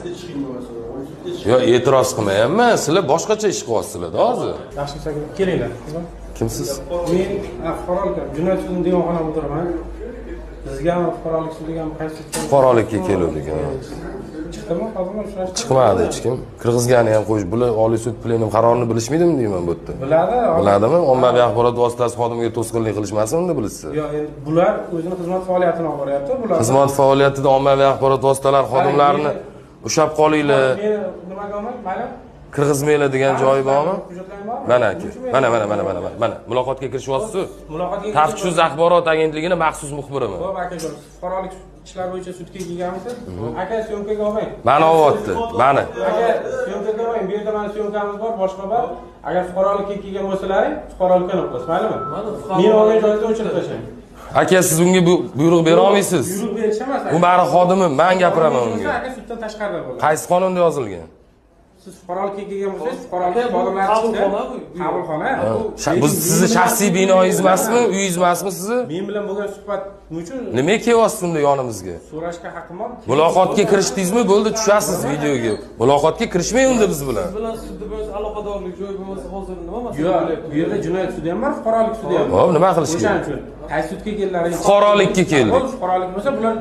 Sudga chiqing bo'lmasa. Sudga chiqing. Yo'q, e'tiroz qilmayapman. Sizlar boshqacha ish qilyapsizlar hozir. Yaxshi, kelinglar. Kimsiz? Men fuqarolik jinoyat sudini devonxona mudiriman. Bizga ham, fuqarolik sudiga ham, qaysi sudga? Fuqarolikka keluvdik. Ha. Chiqdimi hozir uchrashdi? Chiqmadi hech kim. Kirgizgani ham qo'yish. Bular Oliy sud plenum qarorini bilishmaydimi deyman bu yerda. Biladi. Biladimi? Ommaviy axborot vositasi xodimiga to'sqinlik qilishmasin unda bilishsa. Yo'q, endi bular o'zini xizmat faoliyatini olib boryapti. Bular Xizmat faoliyatida ommaviy axborot vositalari xodimlarini ushlab qolinglar, Meni nimaga olmang, mayli. kirgizmanglar degan joyi bormi? Hujjatlaring bormi? Mana aka. Mana, mana, mana, mana, mana. Mana muloqotga kirishyapsiz. Muloqotga. Taftish axborot agentligini maxsus muxbiriman. Xo'p, akajon, fuqarolik ishlar bo'yicha sudga kelganmisiz? Aka, syomkaga olmang. Mani olyapti. Mani. Aka, syomkaga olmang. Bu yerda mani syomkamiz bor, boshqa bor. Agar fuqarolikka kelgan bo'lsalaring, fuqarolikka olib qo'yasiz, maylimi? Meni olgan joyingizda o'chirib tashlang. Aka, siz unga bu buyruq bera olmaysiz. Buyruq berish emas. U mani xodimim, men gapiraman unga. Aka, suddan tashqarida bo'ladi. Qaysi qonunda yozilgan? Siz fuqarolikka kelgan bo'lsangiz, fuqarolik xodimlari chiqdi. Qabulxona bu. Qabulxona. Bu sizni shaxsiy binoyingiz emasmi, uyingiz emasmi sizni? Men bilan bo'lgan suhbat nima uchun? Nimaga kelyapsiz unda yonimizga? So'rashga haqqim bor. Muloqotga kirishdingizmi? Bo'ldi, tushasiz videoga. Muloqotga kirishmang unda biz bilan. Siz bilan sudda bo'lmasa, aloqadorlik joyi bo'lmasa, hozir nima masala Yo'q, bo'lyapti? bu yerda jinoyat sudi ham bor, fuqarolik sudi ham bor. Xo'p, nima qilish O'shaning kerak? uchun qaysi sudga keldilaring? Fuqarolikka keldik. Bo'ldi, fuqarolik bo'lsa, bular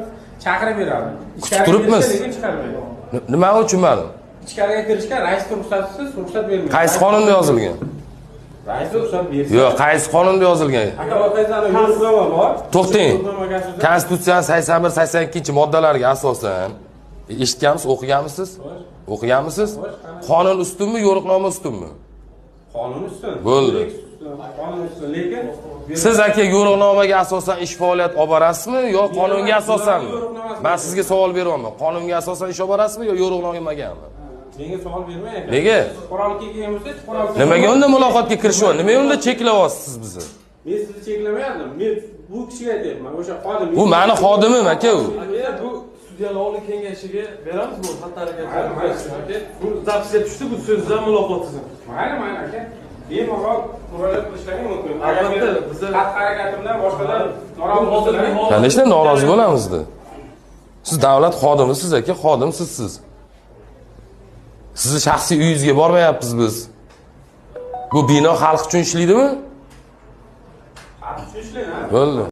chaqirib beradi. Ichkariga Turibmiz. kirishga, lekin chiqarmaydi. Nima uchun ma'lum? Ichkariga kirishga raisni ruxsatisiz ruxsat bermaydi. Qaysi qonunda yozilgan? Rais ruxsat bersa. Yo'q, qaysi qonunda yozilgan? Aka, orqangizda yo'riqnoma bor. To'xtang. Yo'riqnomaga asosan. Konstitutsiyaning 81, 82 moddalariga asosan eshitganmisiz, o'qiganmisiz? O'qiganmisiz? Qonun ustunmi, yo'riqnoma ustunmi? Qonun ustun. Bo'ldi. Kodeks ustun, qonun ustun, lekin Siz, aka, yo'riqnomaga asosan ish faoliyat olib borasizmi yo qonunga asosanmi? Men sizga savol beryapman. Qonunga asosan ish olib borasizmi yo yo'riqnomagami? Menga savol bermang, aka. Nega? Fuqarolikka kelgan bo'lsangiz, fuqarolik. Nimaga unda muloqotga kirishyapti? Nimaga unda cheklayapsiz bizni? Men sizni cheklamayaptim. Men bu kishiga aytyapman. O'sha xodim. Bu mani xodimim, aka, u. Aka, bu sudyalar oliy kengashiga beramiz bu xatti harakatlarni. Aka, bu запись ga tushdi bu so'zdan, muloqot sizin. Mayli, mayli, aka. Bemalol murojaat qilishlari mumkin. Agar Albatta, men xatti harakatimdan boshqalar norozi bo'lsalar, Конечно, norozi bo'lamizda. Siz davlat xodimisiz, aka, xodimsiz siz. Sizni shaxsiy uyingizga bormayapmiz biz. Bu bino xalq uchun ishlaydimi? Xalq uchun ishlaydi, ha? Bo'ldi.